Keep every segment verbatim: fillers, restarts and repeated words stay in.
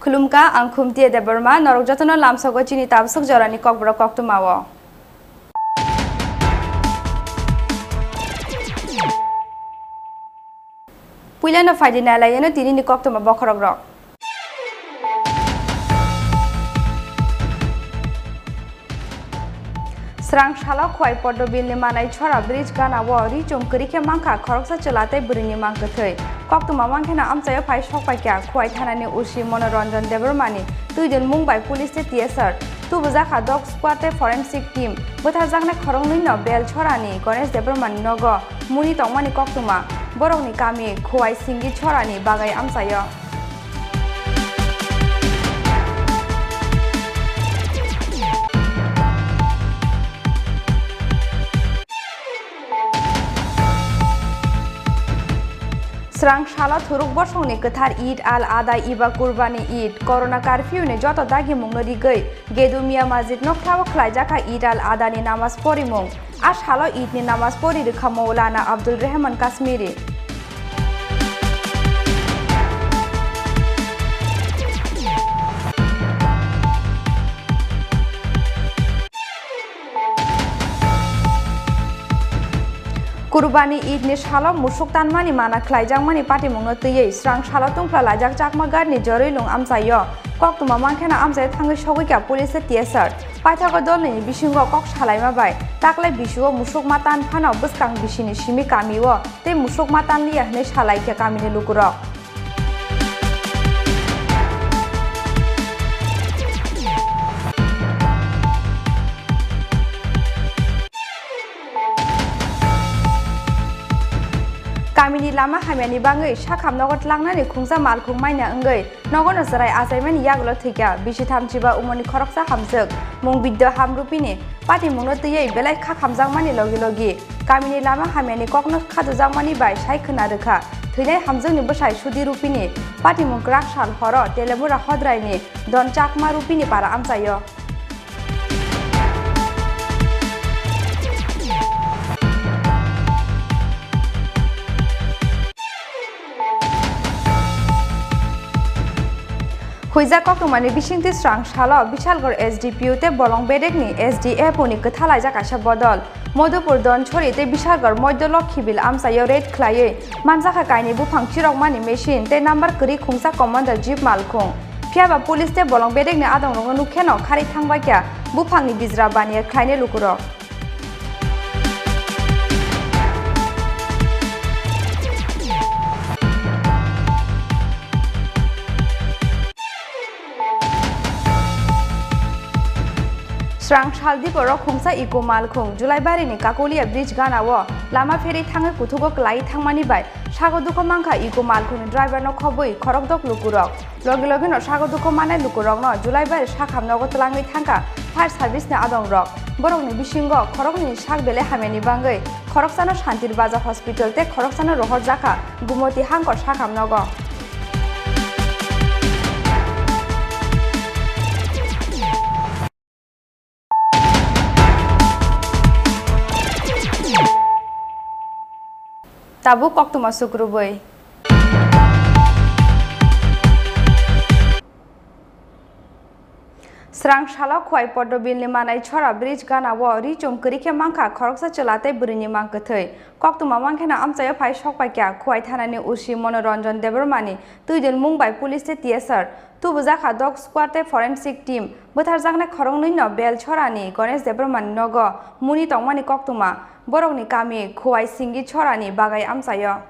Khulumkha, ang Khumtiya Debbarma, norok jotono lamsogo chini tabaswk jorani kokborok koktwmao. Puilano phaidi nailaiyano tinini koktwma bokhorokrok. Srang salo Khowai Poddo Billni manai chora bridge gana o ri chum kwrwi khe mankha khoroksa chwla tei bwrwini mang kwthwi. Koktwma mankheno amchaio phai sokpaikha Khowai thanani O C Monoranjan Debbarmani twidul mung bai police tei T S R. Tubujakha dog squad tei forensic team. Bwtharjaknai khoroknwino Belchorani Ganesh Debbarmani nogo muni tongmani koktwma. Borokni kami Khowai Singi Chorani bagai amchaio. Srang salo thuruk bosongni kwthar Eid al-Adha eba Kurbani Eid, Corona curfew ni joto dagimungno rigwi Gedu Miya Masjid nokthao khlaijakha Eid al-Adha ni namaz porimung. A salo Eid ni namaz pori rwkha Maulana Abdul Rehman Kashmiri. Kurbani Eid ni salo musuk tanmani mana khlaijakmani patimungno twiwi srang salo tungphla laijak Chakma Ghat ni Jorilung amchaio. Koktwma mankheno amchaio thangwi sogwikha police tei T S R. Paithago dolnini bisingo kok salaima bai taklai bisuo musuk ma tan phano bwskang bisini simi kamio tei musuk ma tan liya hwnwi salaikha kamini lukurok. Kamini lama hamyani bangwi sakham nogo tlangnani khungsa malkhung maina wngwi nogono chwrai achaimani yagulo thwikha bisi thamchiba umorni khoroksa hamjwk mung Bidya Hamrupini patimungno twiwi belai kha khamjakmani logi logi kamini lama hamyani kokno khajujakmani bai sai khwna rwkha thwinai hamjwkni bwsai Sudi Rupini patimung kwrak sal horo Telemura Hodraini Don Chakma Rupini para amchaio. Huijak koktwmani bisingtwi srang salo Bishalgarh S D P O tei Bolong Bedekni S D F O ni kwthalaijak kaisa bodol. Madhupur Donchori tei Bishalgarh Madhya Lokhibil amchaio raid khlaiwi manjakha kainwi buphang chirokmani machine tei number kwrwi khungsa commander jeep malkhung. Phiyaba police tei Bolong Bedekni adongrokno nukheno kharwi thangbaikha buphangni bijra baniya khlainai lukurok. Srang saldi borok khungsa eco malkhung Julaibarini Kakolia bridge gana o lama pherwi thangwi kuthugo kwlaiwi thangmani bai sago dukho mankha eco malkhungni driver no khobwi khorokdok lukurok. Logi logi no sago dukho manai lukurok no Julaibari sakham nogo twlangwi thangkha fire service ni adongrok. Borokni bisingo khoroknwi ni sak belai hamyani bangwi khoroksano Shantir Baja Hospital tei khoroksano rohorjakha Gumoti Hangkor sakham nogo. Tabuk koktwma sukrubwi. Srang salo Khowai Poddo Billni manai chora bridge gana o ri chum kwrwi khe mankha khoroksa chwla tei bwrwini mang kwthwi. Koktwma mankheno amchaio phai sokpaikha Khowai thanani O C Monoranjan Debbarmani twidul mung bai police tei T S R. Tubujakha dog squad tei forensic team. Bwtharjaknai khoroknwino Belchorani Ganesh Debbarmani nogo muni tongmani koktwma. Borokni kami Khowai Singi Chorani bagai amchaio.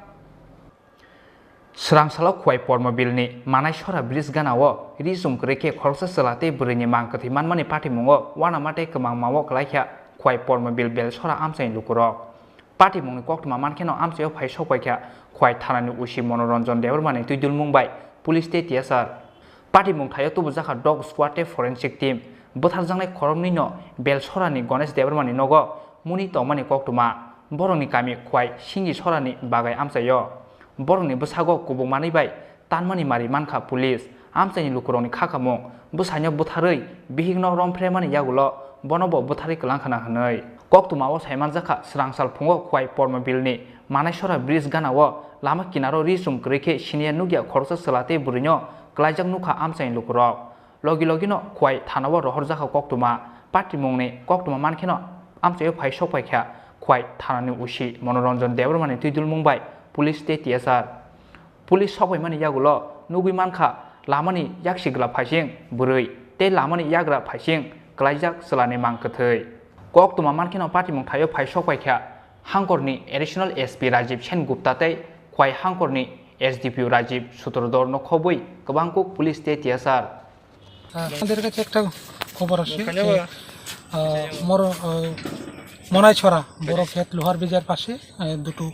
Swrang salo Khowai Pormobilni Manai Sora bridge gana-o ri chum kwrwi khe khoroksa chwla tei bwrwini mang kwthwi manmani patimungo uanama tei kwmangma-o kwlai kha Khowai Pormobil Belsora amchaini lukurok. Patimungni koktwma mankheno amchaio phai sokpai kha Khowai thanani O C Monoranjan Debbarmani twi dulmung bai police tei T S R. Patimung thaio tubujakha dog squad tei forensic team. Bwtharjaknai khoroknwino Belsorani Ganesh Debbarmani nogo muni tongmani koktwma. Borokni kami Khowai Singi Sorani bagai amchaio. Borokni bwsago kubuk manwi bai tanmani mari mankha police. Amchaini lukurokni khakamung bwsaino bwtharwi bihikno romphre mani yagulo bonobo bwtharwi kwlangkhana hwnwi. Koktwmao saimanjakha, swrangsal phungo Khowai Pormobilni Manaisora bridge gana-o lama kinaro ri chum kwrwi khe siniya nukya khoroksa chwla tei bwrwino kwlaijak nukha amchaini lukurok. Logi logino Khowai thanao rohorjakha koktwma. Patimungni koktwma mankheno amchaio phai sokpai kha Khowai thanani O C Monoranjan Debbarmani twi dulmung bai police tei T S R. Police sokpaimani yagulo nugwi mankha lamani yaksi gwla phaising bwrwi tei lamani yagra phaising kwlaijak chwlani mang kwthwi. Koktwma mankheno patimung thaio phai sokpai kha Hangkorni Additional S P Rajiv Sen Gupta tei Khowai Hangkorni S D P O Rajiv Sutradhar no khobwi kwbangkuk police tei T S R. আহ, আমাদের কাছে একটা খবর আসে যে, আহ, মর-, আহ, মনাইছড়া বড় ক্ষেত লোহার ব্রিজের পাশে, আহ, দুটো,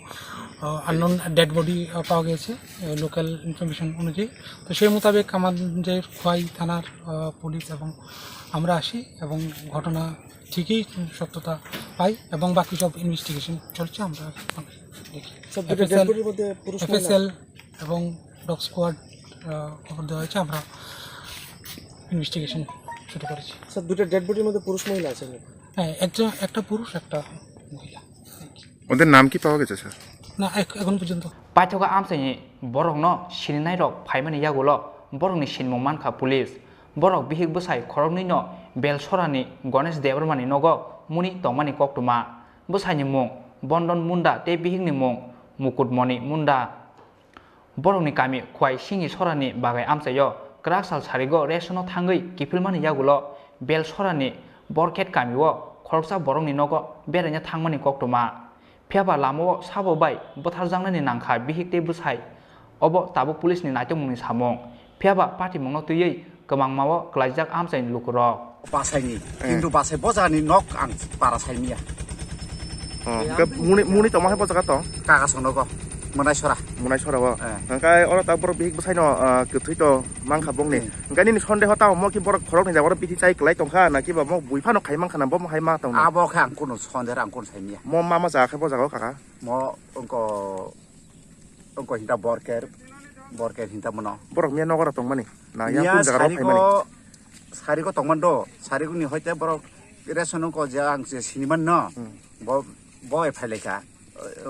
আহ, আননোন ডেড বডি, আহ, পাওয়া গেছে, আহ, লোকাল ইনফরমেশন অনুযায়ী। তো সেই মোতাবেক আমাদের খোয়াই থানার, আহ, পুলিশ এবং আমরা আসি এবং ঘটনা ঠিকই সত্যতা পাই এবং বাকি সব ইনভেস্টিগেশন চলছে, আমরা এখন দেখি। স্যার, দুটো ডেড এফএসএল, বডির মধ্যে পুরুষ মহিলা এফএসএল এবং ডগ স্কোয়াড, আহ, খবর দেওয়া হয়েছে, আমরা ইনভেস্টিগেশন শুরু করেছি। স্যার, দুটো ডেড বডির মধ্যে পুরুষ মহিলা আছে নাকি? হ্যাঁ, একজন, একটা পুরুষ, একটা মহিলা। ওদের নাম কি পাওয়া গেছে, স্যার? না, এখ-, এখন পর্যন্ত। Paithago amchaini borokno sininairok phaimani yagulo borokni sinimung mankha police. Borok bihik bwsai khoroknwino Belsorani Ganesh Debbarmani nogo muni tongmani koktwma. Bwsaini mung Bondon Munda tei bihikni mung Mukutmoni Munda. Borokni kami Khowai Singi Sorani bagai amchaio kwrak sal sarigo resono thangwi kiphilmani yagulo Belsorani Borkhet kamio khoroksa borokni nogo beraina thangmani koktwma. Phiyaba lamao sabo bai bwtharjaknani nangkha bihik tei bwsai. Obo tabuk police ni naitokmungni samung. Phiyaba patimungno twiwi kwmangmao kwlaijak amchaini lukurok. Basaini, eh, kintu basai bojani nok ang para saimiya. Oh, hingke muni, muni tongma hai bojaga tong? Kaka sonogo, Munaisora. Munaisora o. Eh. Hingke oro ta borok bihik bwsaino, ah, kwthwi to mankha bongni. Hmm. Hingke nini sondeho tamo mo ki borok khoroknwi jaga oro bithi chai kwlai tongkha, na kiba mo bui phano khai mankha na bo mo hai ma tongna? Abo khe ang kunu sondeho ang kunu saimiya. Mo ma ma jaga khe bojaga o kaka? Mo wngko Wngko hinta borker, borker hinta mono. Borok miya nogora tongmani? Na yang miya kun jaga rok phaimani? Sariko, sariko tongman do, sariko ni hoite borok ration wngko je ang je siniman no, hmm, bo, bo e phailaikha,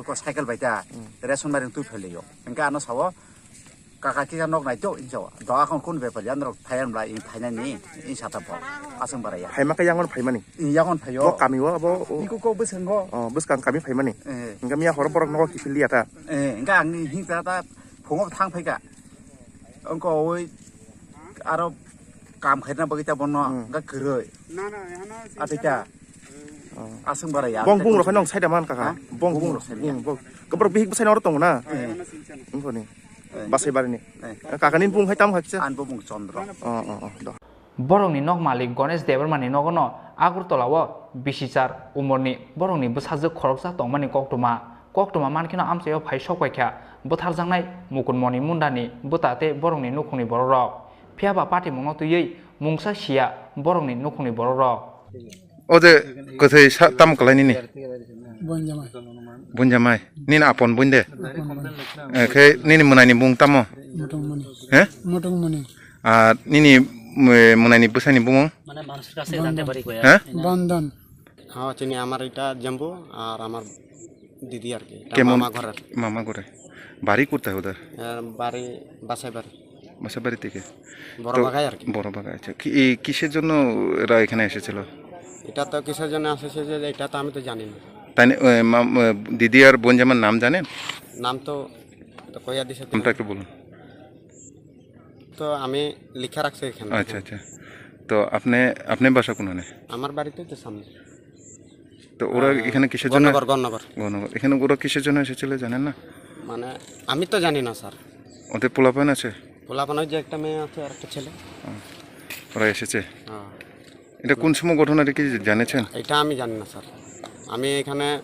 ko cycle bai ta, hmm, ration mari twi phailaio. Hingke ano sao, kaka kisa nok nai to, injo. Do akon kun bepar yan rok phaiyan bla in phainani, in sata bo, aswng bara ya. Phaima khe yangon phaimani? In yangon phaio. Bo kami o, abo, o. Iko ko bwskango. Oh, bwskang kami phaimani? Eh. Hingke miya horo borok nogo kiphil liya ta? Eh, hingke ang ni hing ta ta phungo thang phaika. Wngko oi aro kam khaina bagwi ta bono, hmm, hingke kwrwi. Atita. Oh. Aswng bara ya. Bong bung rok nong saida man kaka. Ha? Bong bung rok saida. Bung, bong. Kobor bihik bwsai noro tongo na? Eh. Wngkoni. Eh. Basai barini. Eh. Kaka ni bung hai tam hakisa? An bo bung Chandra. Oh, oh, oh. Do. Borokni nok malik Ganesh Debbarmani nogono Agartala-o bisichar umorni borokni bwsajwk khoroksa tongmani koktwma. Koktwma mankheno amchaio phai sokpaikha bwtharjaknai Mukutmoni Mundani bwta tei borokni nukhungni borokrok. Phiyaba patimungno twiwi mungsa siya borokni nukhungni borokrok. O je kwthwi sa-, tamo kwlai nini? Bonjamai. Bonjamai. Nini apon bun de? Apon bun. Eh, khe nini mwnaini bung tamo? Motongmoni. He? Motongmoni. Ar nini, eh, mwnaini bwsaini bumung? Bondon. He? Bondon. হ্যাঁ, চিনি, আমার এটা জাম্বু আর আমার দিদি আর কি, এটা কেমন? মামা ঘরের। মামা ঘরে। বাড়ি কোথায় ওদের? এর বাড়ি বাসাইবাড়ি। বাসাইবাড়ি থেকে? বড় তো বাগাই আর কি। বড় বাগাই, আচ্ছা। কি, এই কিসের জন্য এরা এখানে এসেছিল? এটা তো কিসের জন্য এসেছে যে এটা তো আমি তো জানি না। তাই না, এ, মা-, এ, দিদি আর বোন জামার নাম জানেন? নাম তো, তো কইয়া দিছে তো। নামটা একটু বলুন। তো আমি লিখে রাখছি এখানে। আচ্ছা, আচ্ছা। তো আপনি, আপনার বাসা কোনখানে? আমার বাড়িতে তো সামনে। তো ওরা আহ, এখানে কিসের জন্য? গণনগর, গণনগর। গণনগর। এখানে ওরা কিসের জন্য এসেছিল জানেন না? মানে, আমি তো জানি না, স্যার। ওদের পোলাপান আছে? পোলাপান ওই যে একটা মেয়ে আছে আর একটা ছেলে। হুম। ওরা এসেছে? হ্যাঁ। এটা কোন সময় ঘটনা, এটা কি জানেছেন? এটা আমি জানি না, স্যার। আমি এখানে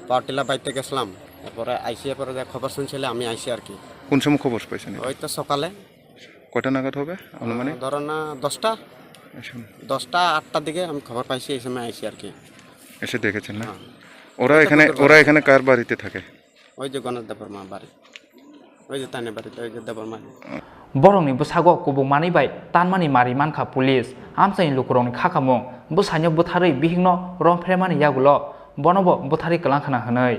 পাওয়ারটিলা বাইতে গেছিলাম, এরপরে আইসি, এরপরে যে খবর শুনছিলে, আমি আইসি আর কি। কোন সময় খবর পাইছেন এটা? ওই তো সকালে। কয়টা নাগাদ হবে আনুমানিক? আহ, ধরো না দশটা। আচ্ছা। দশটা আটটার দিকে আমি খবর পাইছি, এই সময় আইসি আর কি। এসে দেখেছেন না? হ্যাঁ। ওরা এটা এখানে, তো ওরা এখানে কার বাড়িতে থাকে? ওই যে গণেশ দেববর্মা বাড়ি, ওই যে তানি বাড়িতে, ওই যে Debbarma. Borokni bwsago kubuk manwi bai tanmani mari mankha police. Amchaini lukurokni khakamung, bwsaino bwtharwi bihikno romphreimani yagulo bonobo bwtharwi kwlangkhna hwnwi.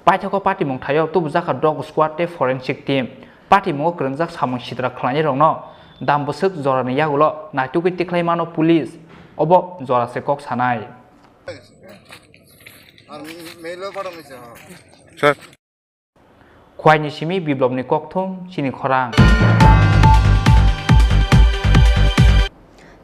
Paithago patimung thaio tubujakha dog squad tei forensic team. Patimungo kwrwngjak samung sitra khlainairokno dam bwswk jorani yagulo naitugwi tikhlaimano police. Obo jora se kok sanai. Sir. Khwaini simi biplopni kokthum chini khorang.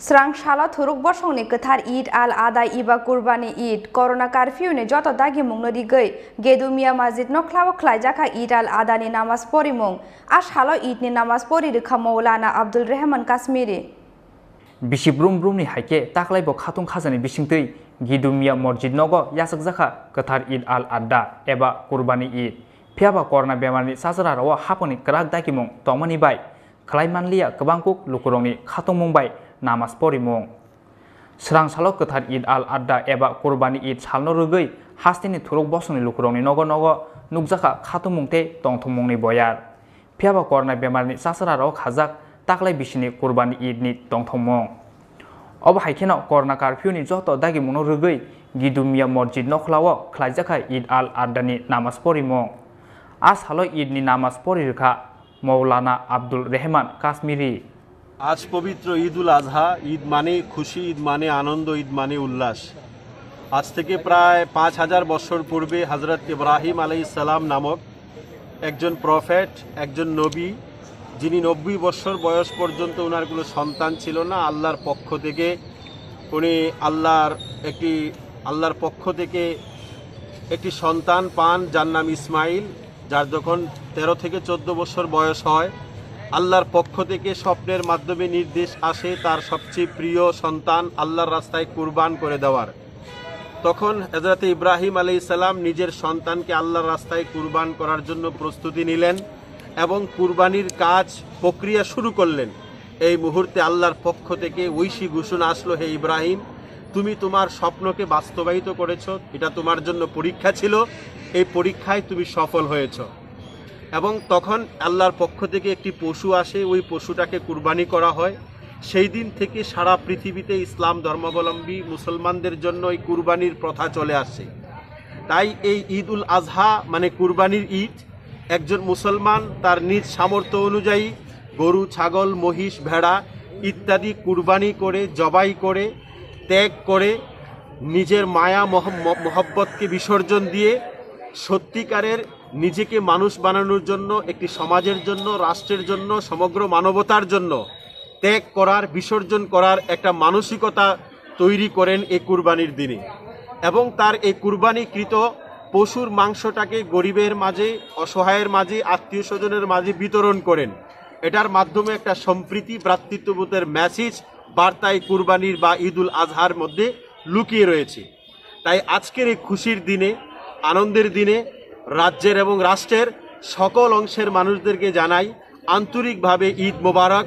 Srang salo thuruk bosongni kwthar Eid al-Adha iba Kurbani Eid, Corona curfew ni joto dagimungno rigwi Gedu Miya Masjid nokhlao khlaijakha Eid al-Adha ni namaz porimung. A salo Eid ni namaz pori rwkha Maulana Abdul Rehman Kashmiri. Bisi brum brumni hai khe taklai bo khatung khajani bisingtwi Gidumiya Mosjid nogo yachakjakha kwthar Eid al-Adha eba Kurbani Eid. Phiyaba Corona bemarni chachara rao haphangni kwrak dakimung tongmani bai khlai manliya kwbangkuk lukurokni khatungmung bai namaz porimung. Srang salo kwthar Eid al-Adha eba Kurbani Eid salno rwgwi hasteni thuruk bosongni lukurokni nogo nogo nukjakha khatungmung tei tongthokmungni boyar. Phiyaba Corona bemarni chachara rao khajak taklai bisini Kurbani Eid ni tongthokmung. Obo hai kheno Corona curfew ni joto dagimungno rwgwi Gidumiya Mosjid nokhlao khlaijakha Eid al-Adha ni namaz porimung. A salo Eid ni namaz pori rwkha Maulana Abdul Rehman Kashmiri. আজ পবিত্র ঈদ উল আজহা, ঈদ মানে খুশি, ঈদ মানে আনন্দ, ঈদ মানে উল্লাস। আজ থেকে প্রায় পাঁচ হাজার বছর পূর্বে হযরত ইব্রাহিম আলাইহিস সালাম নামক একজন প্রফেট, একজন নবী, যিনি নব্বই বছর বয়স পর্যন্ত ওনার কোনো সন্তান ছিল না, আল্লাহর পক্ষ থেকে উনি আল্লাহর একটি, আল্লাহর পক্ষ থেকে একটি সন্তান পান, যার নাম ইসমাইল। যার যখন তেরো থেকে চোদ্দ বছর বয়স হয়, আল্লাহর পক্ষ থেকে স্বপ্নের মাধ্যমে নির্দেশ আসে তার সবচেয়ে প্রিয় সন্তান আল্লাহর রাস্তায় কুরবান করে দেওয়ার। তখন হযরতে ইব্রাহিম আলাইহিস সালাম নিজের সন্তানকে আল্লাহর রাস্তায় কুরবান করার জন্য প্রস্তুতি নিলেন এবং কুরবানির কাজ, প্রক্রিয়া শুরু করলেন। এই মুহূর্তে আল্লাহর পক্ষ থেকে ঐশী ঘোষণা আসলো, "হে ইব্রাহিম, তুমি তোমার স্বপ্নকে বাস্তবায়িত করেছো, এটা তোমার জন্য পরীক্ষা ছিল, এই পরীক্ষায় তুমি সফল হয়েছো।" এবং তখন আল্লাহর পক্ষ থেকে একটি পশু আসে, ওই পশুটাকে কুরবানি করা হয়। সেই দিন থেকে সারা পৃথিবীতে ইসলাম ধর্মাবলম্বী মুসলমানদের জন্য এই কুরবানির প্রথা চলে আসে। তাই এই ঈদ উল আজহা মানে কুরবানির ঈদ, একজন মুসলমান তার নিজ সামর্থ্য অনুযায়ী গরু, ছাগল, মহিষ, ভেড়া ইত্যাদি কুরবানি করে, জবাই করে, ত্যাগ করে, নিজের মায়া মহ-, ম-, মহব্বতকে বিসর্জন দিয়ে সত্যিকারের নিজেকে মানুষ বানানোর জন্য, একটি সমাজের জন্য, রাষ্ট্রের জন্য, সমগ্র মানবতার জন্য ত্যাগ করার, বিসর্জন করার একটা মানসিকতা তৈরি করেন এই কুরবানির দিনে। এবং তার এই কুরবানিকৃত পশুর মাংসটাকে গরিবের মাঝে, অসহায়ের মাঝে, আত্মীয় স্বজনের মাঝে বিতরণ করেন। এটার মাধ্যমে একটা সম্প্রীতি, ভ্রাতৃত্ববোধের মেসেজ, বার্তা এই কুরবানির বা ঈদ উল আজহার মধ্যে লুকিয়ে রয়েছে। তাই আজকের এই খুশির দিনে, আনন্দের দিনে রাজ্যের এবং রাষ্ট্রের সকল অংশের মানুষদেরকে জানাই আন্তরিকভাবে ঈদ মোবারক।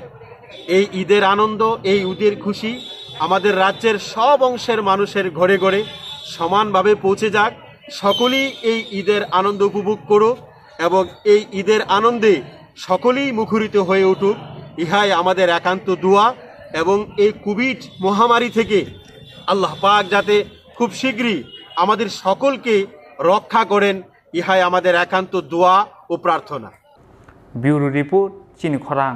এই ঈদের আনন্দ, এই ঈদের খুশি আমাদের রাজ্যের সব অংশের মানুষের ঘরে ঘরে সমানভাবে পৌঁছে যাক। সকলেই এই ঈদের আনন্দ উপভোগ করুক এবং এই ঈদের আনন্দে সকলেই মুখরিত হয়ে উঠুক, ইহাই আমাদের একান্ত দোয়া। এবং এই কোভিড মহামারী থেকে আল্লাহ পাক যাতে খুব শীঘ্রই আমাদের সকলকে রক্ষা করেন, ইহাই আমাদের একান্ত দোয়া ও প্রার্থনা। Bureau Report, Chini Khorang.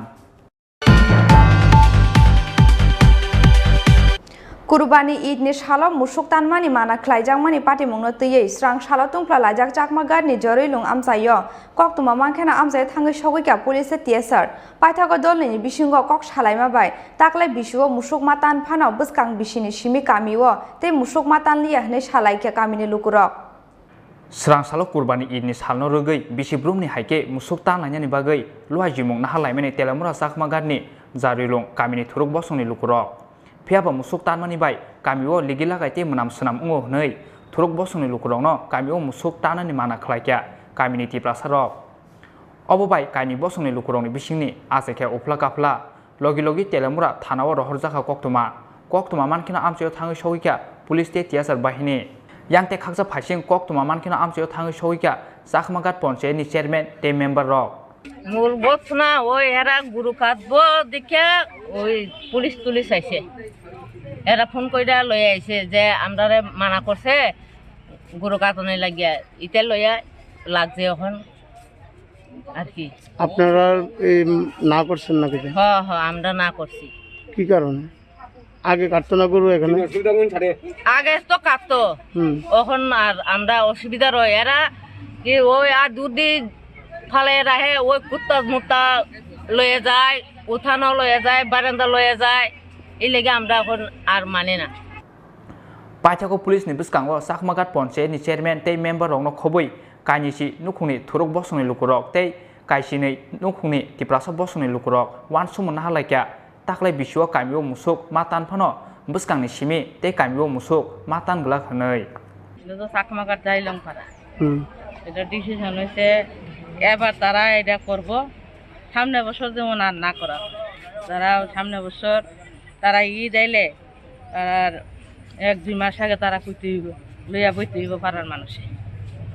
Kurbani Eid ni salo musuk tanmani mana khlaijakmani patimungno twiwi srang salo tungphla laijak Chakma Ghat ni Jorilung amchaio koktwma mankheno amchaio thangwi sogwikha police tei T S R. Paithago dolnini bisingo kok salaima bai taklai bisio musuk ma tan phano bwskang bisini simi kamio tei musuk ma tanliya hwnwi salaikha kamini lukurok. Srang salo Kurbani Eid ni salno rwgwi bisi brumni hai khe musuk tan lainani bagwi luaijimung nahar laimani Telamura Chakma Ghat ni Jarilung kamini thuruk bosongni lukurok. Phiya ba musuk tanmani bai kamio ligi lagai tei mwnam swnam wngo hwnwi thuruk bosongni lukurokno kamio musuk tanani mana khlaikha kamini Tiprasarok. Obo bai kaini bosongni lukurokni bisingni achaikha uphla kaphla. Logi logi Telamura thanao rohorjakha koktwma. Koktwma mankheno amchaio thangwi sogwikha police tei T S R bahini. Yang tei khaksa phaising koktwma mankheno amchaio thangwi sogwikha Chakma Ghat Ponchayat ni chairman tei member rok. Mul bosna oi era guru katbo dikhe oi police tulis aise. Era phone koida loi aise je amrare mana korse guru katoni lagiya ite loya lagje ohon ar ki. আপনারা এই না করছেন নাকি? হ, হ, আমরা না করছি। কি কারণে? আগে কাটতো না গরু এখানে? আগে তো কাটতো। হুম। এখন আর আমরা অসুবিধা রয়। এরা কি ওই আর দুধ দি ফালে রাখে, ওই কুত্তা মুত্তা লয়ে যায়, উঠানো লয়ে যায়, বারান্দা লয়ে যায়। এই লেগে আমরা এখন আর মানি না। Paithago police ni bwskango Chakma Ghat Ponchayat ni chairman tei member rokno khobwi kainwi si nukhungni thuruk bosongni lukurok tei kaisinwi nukhungni Tiprasa bosongni lukurok uansukmung nahar laikha, taklai bisio kamio musuk ma tan phano bwskangni simi tei kamio musuk ma tan glak hwnwi. Ino to Chakma Ghat Jailongpara. হুম। এটা ডিসিশন হয়েছে, এবার তারা এটা করব, সামনে বছর যেমন আর না করা হয়। তারা সামনে বছর তারা ঈদ আইলে আর এক দুই মাস আগে তারা কইতে হইব, লইয়া বইতে হইব পাড়ার মানুষে।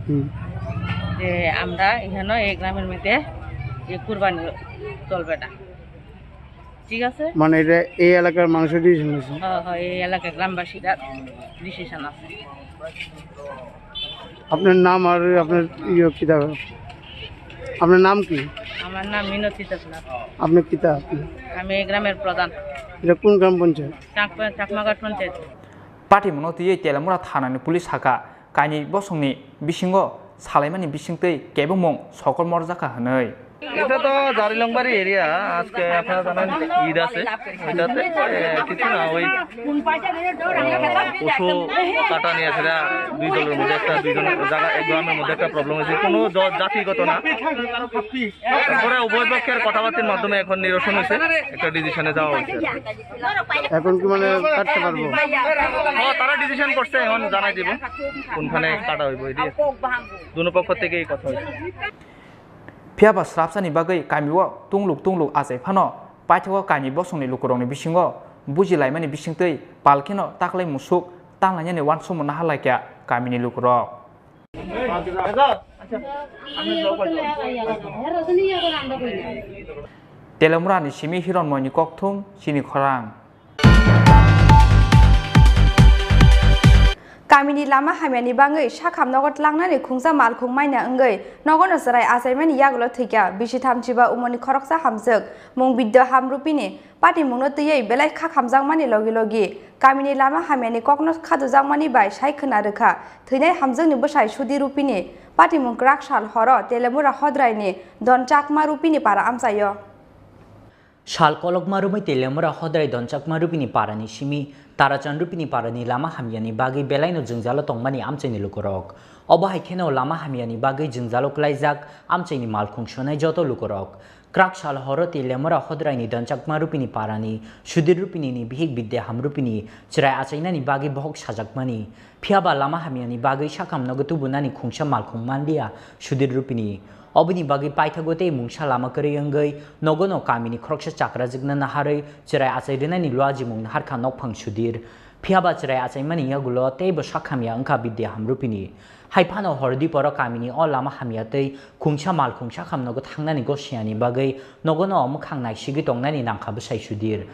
হুম। যে আমরা এখানে এই গ্রামের মধ্যে এই কুরবানি চলবে না, ঠিক আছে? মানে এটা এই এলাকার মানুষের ডিসিশন হয়েছে? হ্যাঁ, হ্যাঁ, এই এলাকার গ্রামবাসীরা ডিসিশন আছে। আপনার নাম আর আপনার ইয়ে কিতা? আপনার নাম কি? আমার নাম মিনতি দেবনাথ। আপনি কিতা? আপনি? আমি এই গ্রামের প্রধান। এটা কোন গ্রাম পঞ্চায়েত? চাকমা-, চাকমাঘাট panchayat. Patimungno twiwi Telamura thanani police hakha kainwi bosongni bisingo salaimani bisingtwi kebengmung sokol morjakha hwnwi. এটা তো জারিলংবাড়ি এরিয়া, আজকে আপনারা জানেন ঈদ আছে, ওইটাতে, এ, কিছু না, ওই, আহ, পশু কাটা নিয়ে সেটা দুই দলের মধ্যে একটা, দুইজনের জায়গা, এক গ্রামের মধ্যে একটা প্রবলেম হয়েছে, কোনো জ-, জাতিগত না। তারপরে উভয় পক্ষের কথাবার্তার মাধ্যমে এখন নিরসন হয়েছে, একটা ডিসিশনে যাওয়া হয়েছে। এখন কি মানে কাটতে পারবো? ও, তারা ডিসিশন করছে, এখন জানাই দিব কোনখানে কাটা হইব, এই দিয়ে দুনো পক্ষ থেকেই কথা হয়েছে। Phiya ba srapsani bagwi kamio tungluk tungluk achai phano paithago kainwi bosongni lukurokni bisingo buji laimani bisingtwi palkheno taklai musuk tanlainani uansukmung nahar laikha kamini lukurok. Telamurani simi Hironmoyni kokthum chini khorang. Kamini lama hamyani bangwi sakham nogo tlangnani khungsa malkhung maina wngwi nogono chwrai achaimani yagulo thwikha bisi thamchiba umorni khoroksa hamjwk mung Bidya Hamrupini. Patimungno twiwi belai kha khamjakmani logi logi kamini lama hamyani kokno khadujakmani bai sai khwna rwkha thwinai hamjwkni bwsai Sudhi Rupini. Patimung kwrak sal horo Telamura Hodraini Don Chakma Rupini para amchaio. Sal kolokma romwi Telamura Hodrai Don Chakma Rupini parani simi Tarachan Rupini parani lama hamyani bagwi belaino jwngjalo tongmani amchaini lukurok. Obo hai kheno lama hamyani bagwi jwngjalo klaijak amchaini malkhung sonai joto lukurok. Kwrak sal horo Telamura Hodraini Don Chakma Rupini parani Sudhir Rupinini bihik Bidya Ham Rupini chwrai achainani bagwi bohok sajakmani. Phiya ba lama hamyani bagwi sakham nogo tubunani khungsa malkhung manliya Sudhir Rupini. Oboni bagwi paithago tei mungsa lama kwrwi wngwi nogono kamini khoroksa chakrajwkno naharwi chwrai achai rwnani luajimung naharkha nokphang Sudhir. Phiya ba chwrai achaimani yagulo teibo sakham ya wngkha Bidya Ham Rupini. Hai phano hor diporo kamini o lama hamya tei khungsa malkhung sakham nogo thangnani gosiyani bagwi nogono mwkhang naisigwi tongnani nangkha bwsai Sudhir.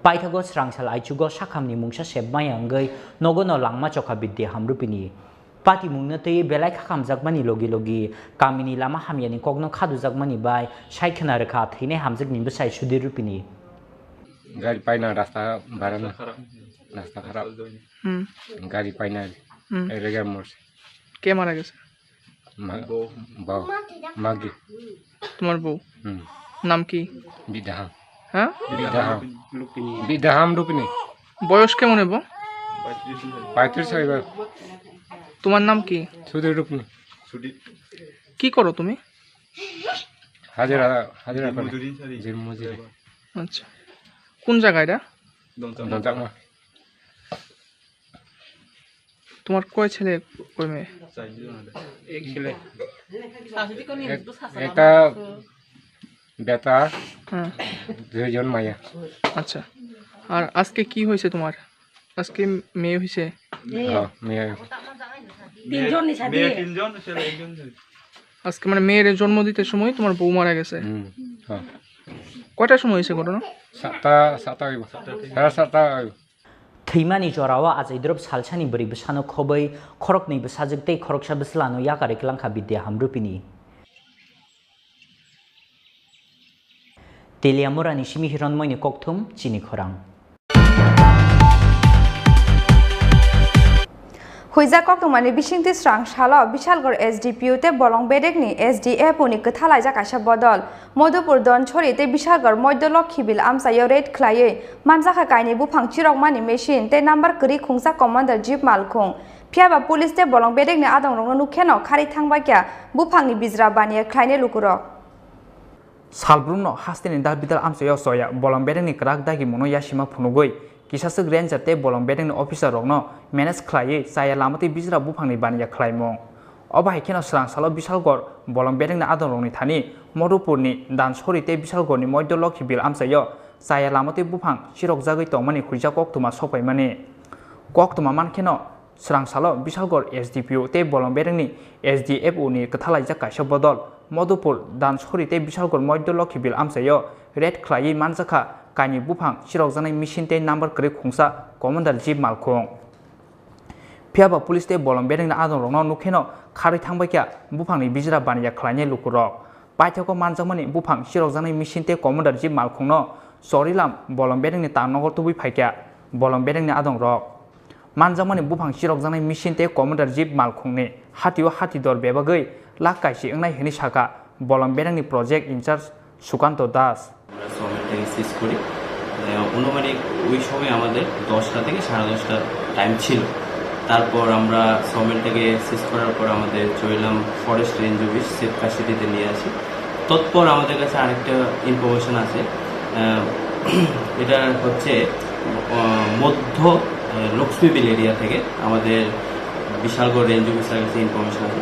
Paithago srangsal aichugo sakhamni mungsa sebmaya wngwi nogono langma chokha Bidya Ham Rupini. Patimungno twiwi belai khakamjakmani logi logi kamini lama hamyani kokno khadujakmani bai sai khwna rwkha thwinai hamjwkni bwsai Sudhir Rupini. গাড়ি পাই না, রাস্তা বাড়ানো, রাস্তা খারাপ। হুম। গাড়ি পাই না। হুম। এই রেগে মরছে। কে মারা গেছে? মা-, বউ। মাগি। তোমার বউ? হুম। নাম কি? বিদাহাম। হ্যাঁ? বিদাহাম। বিদাহাম রূপিনী। বয়স কেমন হইব? পঁয়ত্রিশ হইব। তোমার নাম কি? সুধীর রূপিনী। কি করো তুমি? হাজিরা, হাজিরা করে। দিনমজুরি। দিনমজুরি। আচ্ছা। কোন জায়গা এটা? দমচাকমা। দমচাকমা। তোমার কয় ছেলে, কয় মেয়ে? চারজন। এক ছেলে। এক-, একটা বেটা, হ্যাঁ। দুইজন মাইয়া। আচ্ছা। আর আজকে কি হয়েছে তোমার? আজকে মেয়ে হয়েছে? হ্যাঁ, মেয়ে। তিনজন নিশা মেয়ে দিয়ে। তিনজন, ছেলে একজন। আজকে মানে মেয়ের জন্ম দিতে সময় তোমার বউ মারা গেছে? হুম, হ্যাঁ। কয়টার সময় হয়েছে ঘটনা? সাতটা, সাতটা হইব। সাড়ে সাতটা হইব। Thwimani jorao achaidrop salsani bwrwi bwsano khobwi khoroknwi bwsajwk tei khoroksa bwslano yakarwi kwlangkha Bidya Hamrupini. Teliamurani simi Hironmoini kokthum chini khorang. Huijak koktwmani bisingtwi srang salo Bishalgarh S D P O tei Bolong Bedekni S D F O ni kwthalaijak kaisa bodol. Modupur Donchori tei Bishalgarh Moidyo Lokhibil amchaio raid khlaiwi manjakha kainwi buphang chirokmani machine tei number kwrwi khungsa commander jeep malkhung. Phiyaba police tei Bolong Bedekni adongrokno nukkheno kharwi thangbaikha buphangni bijra baniya khlainai lukurok. Salbrumno hasteni dal bidal amchaio choya Bolong Bedekni kwrak dagimungno yasima phunugwi kisaswk ranger tei Bolong Bedekni officer rokno manage khlaiwi chaya lama tei bijra buphangni baniya khlaimung. Obo hai kheno srang salo Bishalgarh Bolong Bedekni adongrokni thani Modupurni Dansori tei Bishalgarhni Moidyo Lokhibil amchaio chaya lama tei buphang chirokjagwi tongmani huijak koktwma sokpaimani. Koktwma mankheno srang salo Bishalgarh S D P O tei Bolong Bedekni S D F O ni kwthalaijak kaisa bodol Modupur, Dansori tei Bishalgarh Moidyo Lokhibil amchaio raid khlaiwi manjakha kainwi buphang chirokjaknai machine tei number kwrwi khungsa commander jeep malkhung. Phiyaba police tei Bolong Bedekni adongrokno nukkheno kharwi thangbaikha buphangni bijra baniya khlainai lukurok. Paithago manjakmani buphang chirokjaknai machine tei commander jeep malkhungno Chorilam Bolong Bedekni Tangnogor tubui phaikha Bolong Bedekni adongrok. Manjakmani buphang chirokjaknai machine tei commander jeep malkhungni hatio hati dor bebagwi lakh kaisi wngnai hwnwi sakha Bolong Bedekni project in charge Sukanto Das. আমরা সমেত থেকে সিজ করি। আহ, আনুমানিক ওই সময় আমাদের দশটা থেকে সাড়ে দশটা টাইম ছিল। তারপর আমরা সমেত থেকে সিজ করার পর আমাদের Charilam forest range office safe কাস্টাডিতে নিয়ে আসি। তৎপর আমাদের কাছে আরেকটা ইনফরমেশন আছে, আহ, এটা হচ্ছে, আহ, মধ্য, আহ, লক্ষ্মীবিল এরিয়া থেকে আমাদের বিশালগড় রেঞ্জ অফিসার কাছে ইনফরমেশন আছে।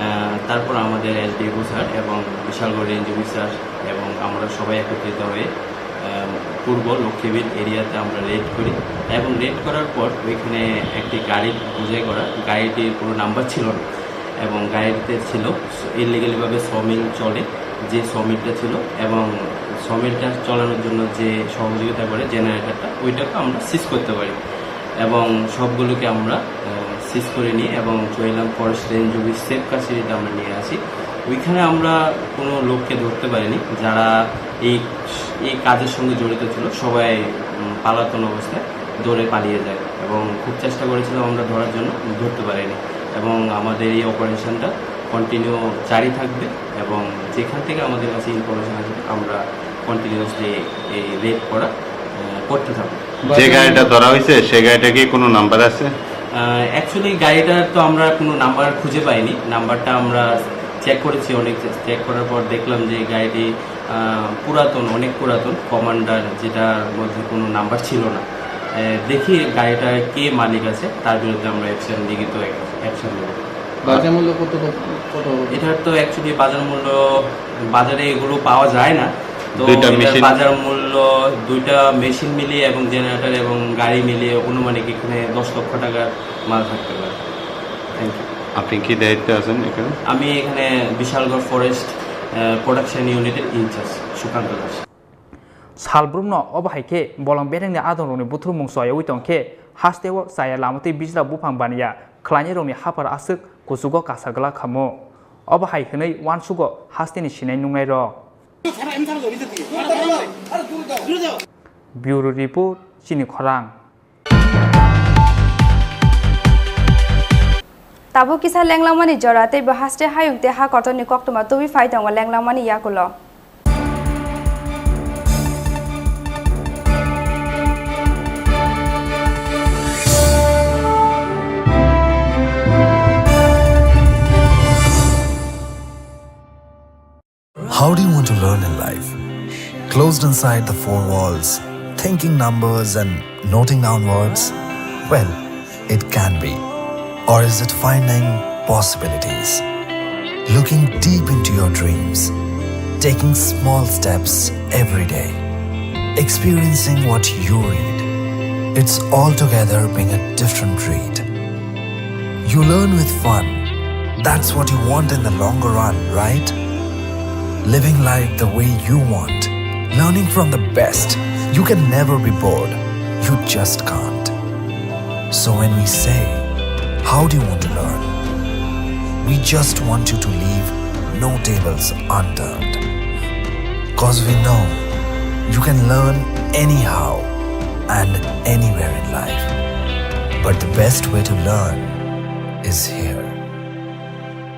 আহ, তারপর আমাদের এসডিএফও স্যার এবং বিশালগড় রেঞ্জ অফিসার এবং আমরা সবাই একত্রিত হয়ে, আহ, পূর্ব লক্ষ্মীবিল এরিয়াতে আমরা রেড করি এবং রেড করার পর ওইখানে একটি গাড়ি বুঝাই করা, গাড়িটির কোনো নাম্বার ছিল না এবং গাড়িতে ছিল ইলিগালিভাবে সমিল চলে, যে সমিলটা ছিল এবং সমিলটা চালানোর জন্য যে সহযোগিতা করে জেনারেটরটা, ওইটাকে আমরা সিজ করতে পারি এবং সবগুলোকে আমরা, আহ, সিজ করে নিই এবং Charilam forest range office safe কাস্টাডিতে আমরা নিয়ে আসি। ওইখানে আমরা কোনো লোককে ধরতে পারিনি, যারা এই, এই কাজের সঙ্গে জড়িত ছিল, সবাই, উম, পালাতন অবস্থায় দৌড়ে পালিয়ে যায় এবং খুব চেষ্টা করেছিলাম আমরা ধরার জন্য, ধরতে পারিনি এবং আমাদের এই অপারেশনটা কন্টিনিউ জারি থাকবে এবং যেখান থেকে আমাদের কাছে ইনফরমেশন আসবে আমরা কন্টিনিউয়াসলি এই রেড করা, আহ, করতে থাকবো। যে গাড়িটা ধরা হয়েছে, সেই গাড়িটা কি কোনো নাম্বার আছে? আহ, অ্যাকচুয়ালি গাড়িটার তো আমরা কোনো নাম্বার খুঁজে পাইনি। নাম্বারটা আমরা চেক করেছি অনেক, চেক করার পর দেখলাম যে এই গাড়িটি, আহ, পুরাতন, অনেক পুরাতন কমান্ডার, যেটার মধ্যে কোনো নাম্বার ছিল না। আহ, দেখি গাড়িটার কে মালিক আছে, তার বিরুদ্ধে আমরা অ্যাকশন, লিখিত অ্যাকশন নেব। বাজার মূল্য কত, কত, কত হবে? এটার তো অ্যাকচুয়ালি বাজার মূল্য, বাজারে এগুলো পাওয়া যায় না। তো দুইটা এটার মেশিন। বাজার মূল্য, দুইটা মেশিন মিলিয়ে এবং জেনারেটর এবং গাড়ি মিলিয়ে আনুমানিক এখানে দশ লক্ষ টাকার মাল থাকতে পারে। Thank you. আপনি কি দায়িত্বে আছেন এখানে? আমি এখানে বিশালগড় ফরেস্ট, আহ, প্রোডাকশন ইউনিটের incharge Sukanta Das. Salbrumno obo hai khe Bolong Bedekni adongrokni buthurmung choyaui tong khe hasteo chaya lama tei bijra buphang baniya khlainairokni haphar aswk kuchugo kasa glak khamu. Obo hai hwnwi uansugo hasteni sinai nungnairok. Sara, em sara, jodi jodi. Duro jao, duro jao. Bureau Report, Chini Khorang. Tabuk kisa lenglangmani jora tei bo haste hayung tei ha kotorni koktwma tubui phai tongo lenglangmani yakulo. How do you want to learn in life? Closed inside the four walls, thinking numbers and noting down words? Well, it can be. Or is it finding possibilities? Looking deep into your dreams, taking small steps every day, experiencing what you read. It's altogether being a different read. You learn with fun. That's what you want in the longer run, right? Living life the way you want. Learning from the best. You can never be bored. You just can't. So when we say, "How do you want to learn?" We just want you to leave no tables unturned. 'Cause we know you can learn anyhow and anywhere in life. But the best way to learn is here.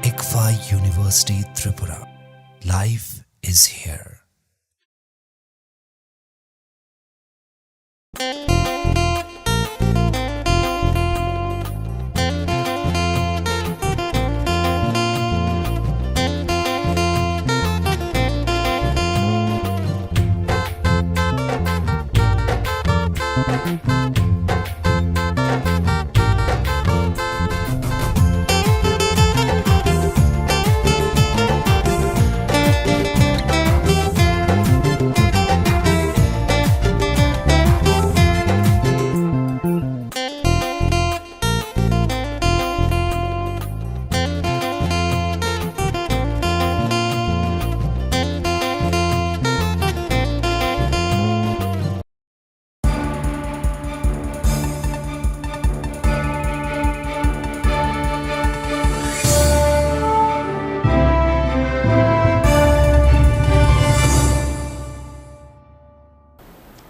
ICFAI University Tripura. Life is here.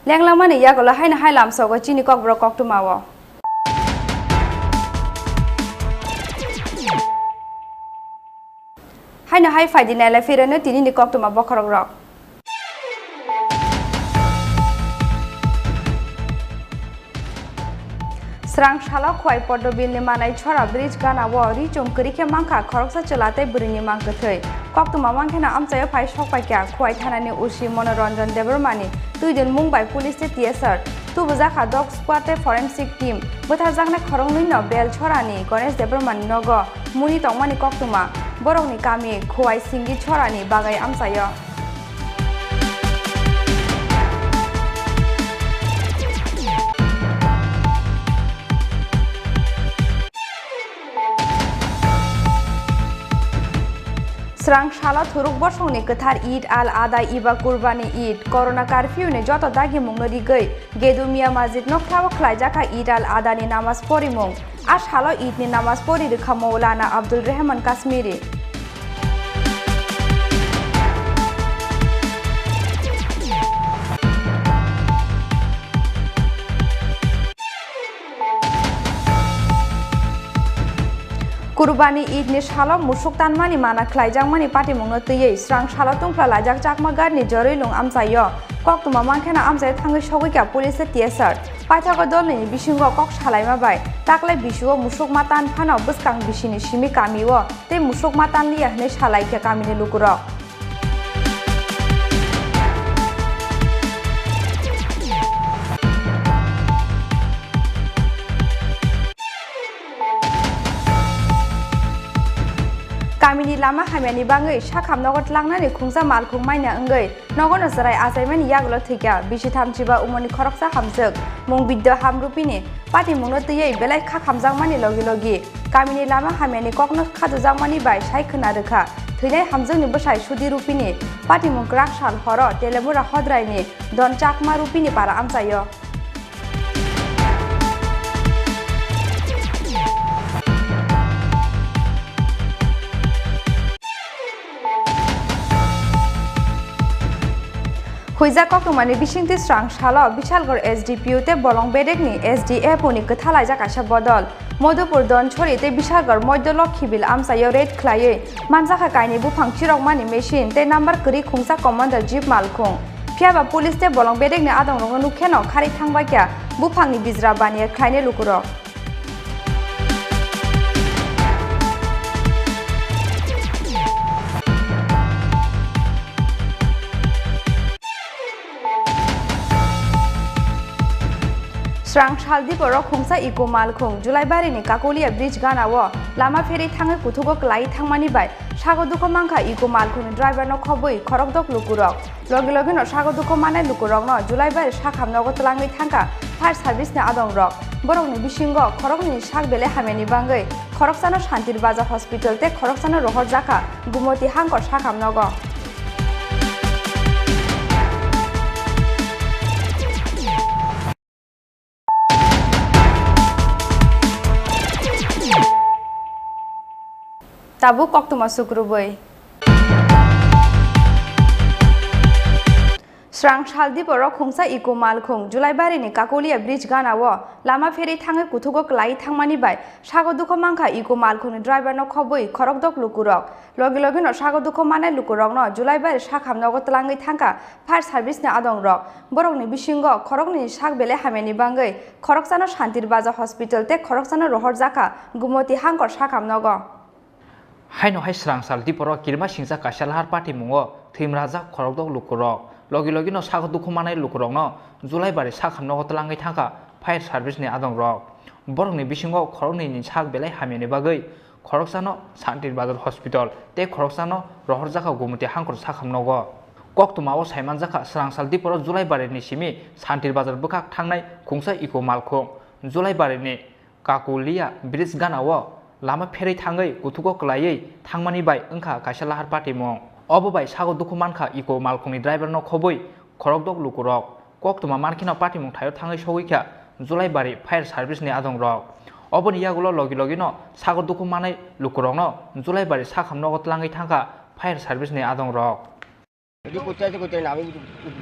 Lenglangmani yagulo haino hai lamsogo chini kokborok koktwmao. Haino hai phaidi nailai phirano tinini koktwma bokhorokrok. Srang salo Khowai Pottobilni Manai Chora bridge gana o ri chum kwrwi khe mankha khoroksa chwla tei bwrwini mang kwthwi. Koktwma mankhe no amchaio phai sokpaikha Khowai thanani O C Monoranjan Debbarmani twidulmung bai police tei T S R. Tubujakha dog squad tei forensic team. Bwtharjaknai khoroknwi no Bel Chorani Ganesh Debbarmani nogo muni tongmani koktwma. Borokni kami Khowai Singi Chorani bagwi amchaio. Srang salo thuruk bosongni kwthar Eid al-Adha eba Kurbani Eid, Corona curfew ni joto dagimungno rigwi Gedumia Masjid nokhlao khlaijakha Eid al-Adha ni namaz porimung. A salo Eid ni namaz pori rwkha Maulana Abdul Rehman Kashmiri. Kurbani Eid ni salo musuk tanmani mana khlaijakmani patimungno twiwi srang salo tungphla laijak Chakma Ghat ni Jorilung amchaio. Koktwma mankhe no amchaio thangwi sogwikha police tei T S R. Paithago dolnini bisingo kok salaima bai taklai bisigo musuk ma tan phano bwskang bisini simi kamio tei musuk ma tanliya hwnwi salaikha kamini lukurok. Kamini lama hamyani bangwi sakham nogo tlangnani khungsa malkhung maina wngwi nogono chwrai achaimani yagulo thwikha bisi thamchiba umorni khoroksa hamjwk mung Bidya Hamrupini patimungno twiwi belai kha khamjakmani logi logi kamini lama hamyani kokno khajujakmani bai sai khwna rwkha thwinai hamjwkni bwsai Sudi Rupini patimung kwrak sal horo Telemura Hodraini Don Chakma Rupini para amchaio. Huijak koktwmani bisingtwi srang salo Bishalgarh S D P O tei Bolong Bedekni S D F O ni kwthalaijak kaisa bodol. Modupur Donchori tei Bishalgarh Moidolok Khibil amchaio raid khlaiwi manjakha kainwi buphang chirokmani machine tei number kwrwi khungsa commander jeep malkhung. Phiyaba police tei Bolong Bedekni adongrokno nukkheno kharwi thangbaikha buphangni bijra baniya khlainai lukurok. Srang sal diporok khungsa Eco malkhung Julaibari ni Kakolia bridge gana o lama pherwi thangwi kuthugo kwlaiwi thangmani bai sago dukho mankha Eco malkhung ni driver no khobwi khorokdok lukurok. Logi logi no sago dukho manai lukurok no Julaibari sakhamno go twlangwi thangkha fire service ni adongrok. Borok ni bisingo khoroknwi ni sak belai hamya ni bangwi khoroksa no Santir Bazar hospital tei khoroksa no rohor jakha Gumoti Hangkor sakhamno go. Tabuk koktwma sukrubwi. Srang sal diporok khungsa Eco malkhung Julaibari ni Kakolia bridge gana o lama pherwi thangwi kuthugo kwlaiwi thangmani bai sago dukho mankha Eco malkhung ni driver no khobwi khorokdok lukurok. Logi logi no sago dukho manai lukurok no Julaibari sakhamno go twlangwi thangkha fire service ni adongrok. Borok ni bisingo khoroknwi ni sak belai hamya ni bangwi khoroksa no Santir Bazar hospital tei khoroksa no rohor jakha Gumoti Hangkor sakhamno go. Haino hai srang sal diporo kirima singcha kaisa lahar patimungo thwimrajak khorokdok lukurok. Logi logi no sago dukhu manai lukurokno Julaibari sakhamno go twlangwi thangkha fire service ni adongrok. Borokni bisingo khoroknwi ni sak belai hamyani bagwi khoroksano Santir Bazar hospital tei khoroksano rohorjakha Gumoti Hangkor sakhamno go. Koktwmao saimanjakha srang sal diporo Julaibari ni simi Santir Bazar bwkhak thangnai khungsa Eco malkhung Julaibari ni Kakulia bridge gana o lama pherwi thangwi kuthugo kwlaiwi thangmani bai wngkha kaisa lahar patimung. Obo bai sago dukhu mankha Eco malkhungni driver no khobwi khorokdok lukurok. Koktwma mankheno patimung thaio thangwi sogwi kha Julaibari fire service ni adongrok. Oboni yagulo logi logi no sago dukhu manai lukurokno Julaibari sakham nogo twlangwi thangkha fire service ni adongrok. এটি করতে আছে, করতে না, আমি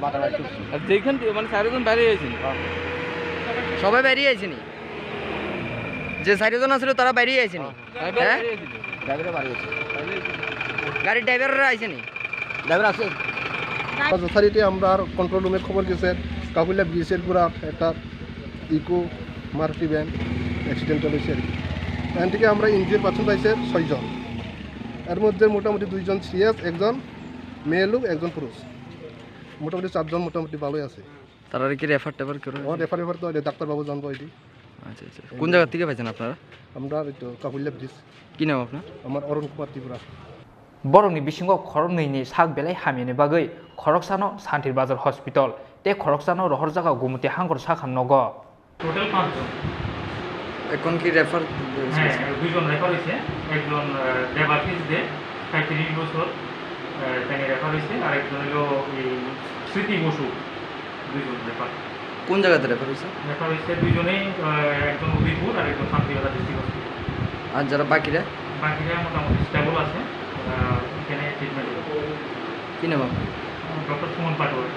মাথা ব্যথা করছি। আর যেখান থেকে, মানে, চারিজন বাইরে হয়েছেন? হ্যাঁ। সবাই বাইরে আইছেনি? যে চারিজন আছিল, তারা বাইরে আইছেনি? হ্যাঁ। ড্রাইভার হ্যাঁ? বাইরে হয়েছিল। ড্রাইভারও বাইরে হয়েছিল। গাড়ির ড্রাইভাররা আইছেনি? ড্রাইভার আছে। যথারীতি আমরা আর কন্ট্রোল রুমে খবর গেছে, কাকুলিয়া ব্রিজের পুরা একটা ইকো মারুতি ভ্যান অ্যাক্সিডেন্টাল হয়েছে আর কি। এখান থেকে আমরা ইনজিওর পার্সন পাইছে ছয়জন, এর মধ্যে মোটামুটি দুইজন সিরিয়াস, একজন মেয়ে লোক, একজন পুরুষ, মোটামুটি চারজন মোটামুটি ভালোই আছে। তারা কি রেফার টেফার করে? ও, রেফার রেফার তো ডাক্তারবাবু জানবো এটি। আচ্ছা, আচ্ছা। কোন জায়গা থেকে পাইছেন আপনারা? আমরা এই তো কাকুলিয়া ব্রিজ। কি নাম আপনার? আমার অরুণ কুমার Tripura. Borokni bisingo khoroknwi ni sak belai hamyani bagwi khoroksano Santir Bazar hospital tei khoroksano rohorjakha Gumoti Hangkor sakham nogo. Total পাঁচজন। এখন কি রেফার হয়েছে? হ্যাঁ, দুইজন রেফার হয়েছে। একজন, আহ, দেবাশিস দে, সাঁইত্রিশ বছর, আহ, তাকে রেফার হয়েছে। আর একজন হলো এই স্মৃতি বসু, দুইজন রেফার। কোন জায়গাতে রেফার হয়েছে? রেফার হয়েছে দুইজনেই, আহ, একজন উদয়পুর আর একজন শান্তিবাজার ডিস্ট্রিক্ট হসপিটাল। আর যারা বাকিরা? বাকিরা মোটামুটি স্টেবল আছে, আহ, এখানে ট্রিটমেন্ট হচ্ছে। কি নাম আপনার? Doctor Suman Patwari.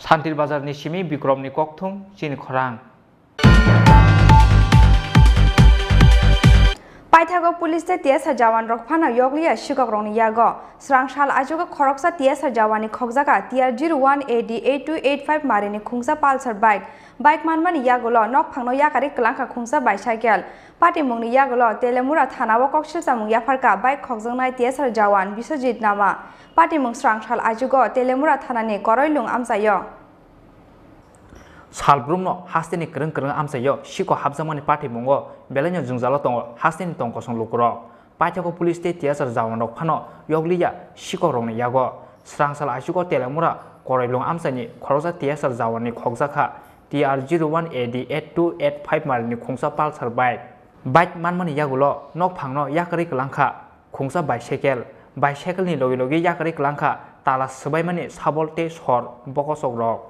Santir Bazar ni simi Bikrom ni kokthum chini khorang. Paithago police tei T S R jawan rok phano yokliya sikok rokni yago. Srang sal achugo khoroksa T S R jawan ni khokjaga T R zero one A D eight two eight five mari ni khungsa Pulsar bike. Bike manmani yagulo nokphangno yakarwi kwlangkha khungsa bicycle. Patimungni yagulo Telemura thana o koksilchamung yapharkha bike khokjaknai T S R jawan Biswajit Nama. Patimung srang sal achugo Telemura thanani Koroilung amchaio. Salbrumno hasteni kwrwng kwrwng amchaio sikok hapjakmani patimungo belaino jwngjalo tongo hasteni tongkosong lukurok. Paithago police tei T S R jawanrok phano yokliya sikokrokni yago. Srang sal achugo Telemura Koroilung amchaini khoroksa T S R jawanni khokjakha T R zero one A D eight two eight five marini khungsa Pulsar bike. Bike manmani yagulo nokphangno yakarwi kwlangkha khungsa bicycle. Bicycle ni logi logi yakarwi kwlangkha tala swbaimani sabol tei sor bokosokrok.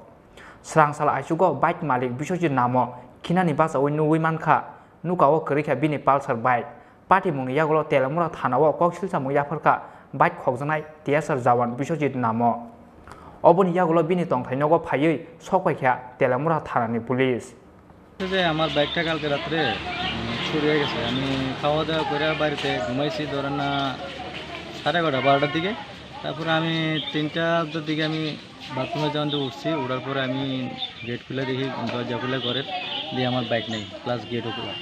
Srang sal achugo bike malik Biswajit Namo khinani bachaui nugwi mankha, nukao kwrwikha bini Pulsar bike. Patimungni yagulo Telemura thana o koksilchamung yapharkha bike khokjaknai T S R jawan Biswajit Namo. Oboni yagulo bini tongthai nogo phaiwi sok paikha Telamura thanani police. যে আমার ব্যাগটা কালকে রাত্রে, উম, চুরি হয়ে গেছে। আমি খাওয়া দাওয়া করে বাড়িতে ঘুমাইছি, ধরেন না, সাড়ে এগারোটা, বারোটার দিকে। তারপরে আমি তিনটার দিকে আমি বাথরুমে যখন উঠছি, উঠার পরে আমি গেট খুলে দেখি, দরজা খুলে ঘরের, দিয়ে আমার ব্যাগ নেই, প্লাস গেটও খোলা।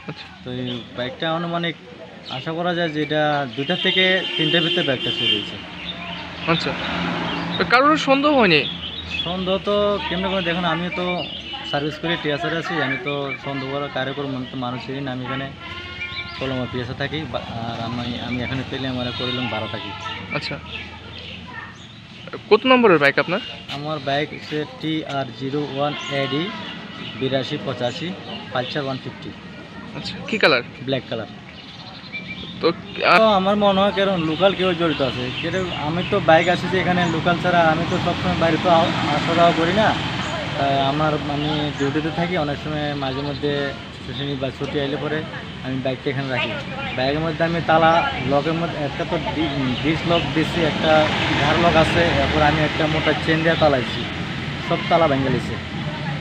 আচ্ছা। তো এই ব্যাগটা আনুমানিক আশা করা যায় যে এটা দুইটা থেকে তিনটার ভিতরে ব্যাগটা চুরি হয়েছে। আচ্ছা। তো কারোর সন্দেহ হয়নি? সন্দেহ তো কেমনে করে দেখুন, আমি তো সার্ভিস করি, টিএসআর আছি, আমি তো সন্দেহ করার কারো কোনো মন-, মানুষ চিনি না। আমি এখানে কলমা পিএসে থাকি, বা-, আর আমি, আমি এখানে পেলে আমার করিলাম বারো থাকি। আচ্ছা। কত নম্বরের বাইক আপনার? আমার বাইক হচ্ছে টি আর জিরো ওয়ান এডি বিরাশি পঁচাশি, পালসার ওয়ান ফিফটি। আচ্ছা, কি কালার? Black colour. তো, আ- তো আমার মনে হয় কারণ লোকাল কেউ জড়িত আছে। কেউ, আমি তো বাইক আসে যে এখানে লোকাল ছাড়া আমি তো সবসময় বাইরে তো আ-, আসা যাওয়া করি না। তাই আমার, আমি ডিউটিতে থাকি, অনেক সময় মাঝে মধ্যে স্টেশনে বা ছুটি আইলে পরে আমি বাইকটা এখানে রাখি। ব্যাগের মধ্যে আমি তালা, লকের মধ্যে একটা তো ডি-, ডিস লক দিছি, একটা ঘাড় লক আছে, এরপর আমি একটা মোটা চেন দিয়ে তালাইছি, সব তালা ভেঙে গেছে।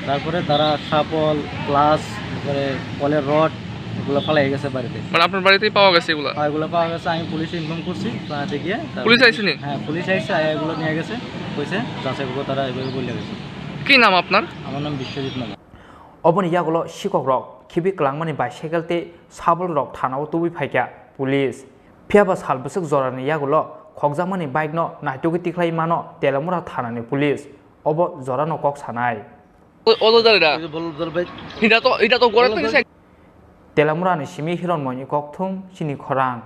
তারপরে তারা শাপল, প্লাস, তারপরে কলের রড, এগুলো ফালাই গেছে বাড়িতে। মানে আপনার বাড়িতেই পাওয়া গেছে এগুলা? হ্যাঁ, এগুলো পাওয়া গেছে, আমি পুলিশে ইনফর্ম করছি, থানাতে গিয়ে। তারপরে পুলিশ আইছে নি? হ্যাঁ, পুলিশ আইছে, আয়া এগুলো নিয়ে গেছে, কইছে যাচাই করবো, তারা এভাবে বলে গেছে। কি নাম আপনার? আমার নাম বিশ্বজিৎ মালা। Oboni yagulo sikhok rok khibi kwlangmani bicycle tei sabul rok thanao tubui phaikha police. Phiyaba sal bwswk jorani yagulo khokjakmani bike no naitugwi tikhlai mano Telamura thanani police. Obo jorano kok sanai. O, o, o, dale da. Oye, bol, bol, bol. Hida to, hida to gore. Bol, bol. Telamurani simi Hironmoyni kokthum chini khorang.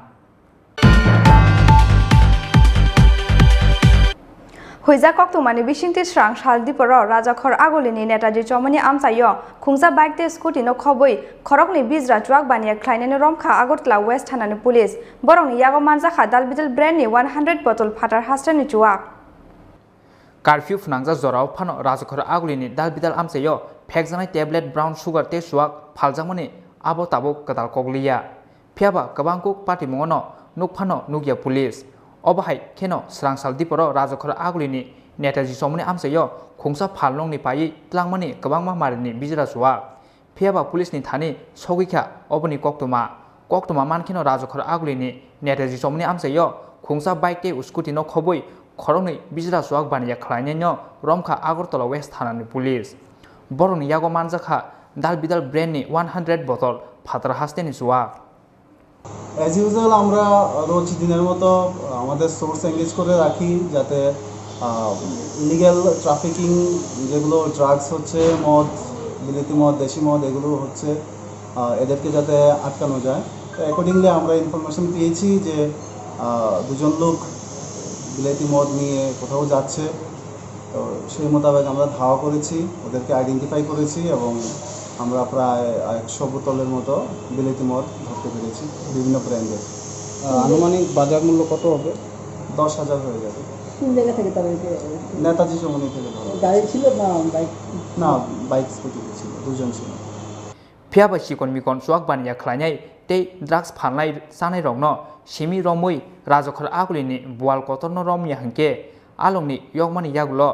Huijak koktwmani bisingtwi srang sal diporo Rajakhor Agulini Netaji Chomoni amchaio khungsa bike tei scooty no khobwi khoroknwi bijra chuak baniya khlainani romkha Agartala West thanani police. Borokni yago manjakha Dalbidal brand ni one hundred bottle phatar hasteni chuak. Curfew phwnangjak jorao phano Rajakhor Agulini Dalbidal amchaio phekjaknai tablet brown sugar tei chuak phaljakmani abo tabuk kwtal kok liya. Phiyaba kwbang kuk patimungono nuk phano nukya police. Obo hai kheno srang sal diporo Rajakhor Agulini Netaji Chomoni amchaio khungsa phalnokni paiwi tlangmani kwbangma marini bijra chuak. Phiyaba police ni thani sogwi kha oboni koktwma. Koktwma mankheno Rajakhor Agulini Netaji Chomoni amchaio khungsa bike tei scooty no khobwi khoroknwi bijra chuak baniya khlainaino romkha Agartala West thanani police. Borokni yago manjakha Dalbidal brand ni one hundred bottle phatar hasteni chuak. As usual, আমরা রোজ দিনের মতো আমাদের source engage করে রাখি, যাতে, আহ, illegal trafficking, যেগুলো ড্রাগস হচ্ছে, মদ, বিলেতি মদ, দেশি মদ, এগুলো হচ্ছে, আহ, এদেরকে যাতে আটকানো যায়। তো অ্যাকর্ডিংলি আমরা ইনফরমেশন পেয়েছি যে, আহ, দুজন লোক বিলেতি মদ নিয়ে কোথাও যাচ্ছে। তো সেই মোতাবেক আমরা ধাওয়া করেছি, ওদেরকে আইডেন্টিফাই করেছি এবং আমরা প্রায় একশো বোতলের মতো বিলেতি মদ ধরতে পেরেছি বিভিন্ন ব্র্যান্ডের। আহ, আনুমানিক বাজার মূল্য কত হবে? দশ হাজার হয়ে যাবে। কোন জায়গা থেকে তারা এটা? নেতাজি চৌমুহনী থেকে ধরা হয়েছে। গাড়ি ছিল না বাইক? না, বাইক স্কুটিতে ছিল, দুজন ছিল। Phiyaba chikon mikon chuak baniya khlainai tei drugs phalnai chanairokno simi romwi Rajakhor Agulini bual kotorno romya hinkhe alongni yokmani yagulo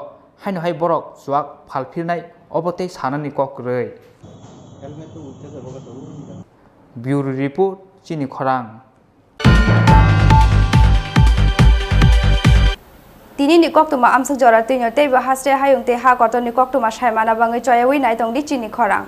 haino hai borok chuak phalphirnai obo tei sanani kok kwrwi. Bureau Report, Chini Khorang. Tinini koktwma amswk jora twino teibo haste hayung tei ha kotorni koktwma saimana bangwi choyawi naitongdi Chini Khorang.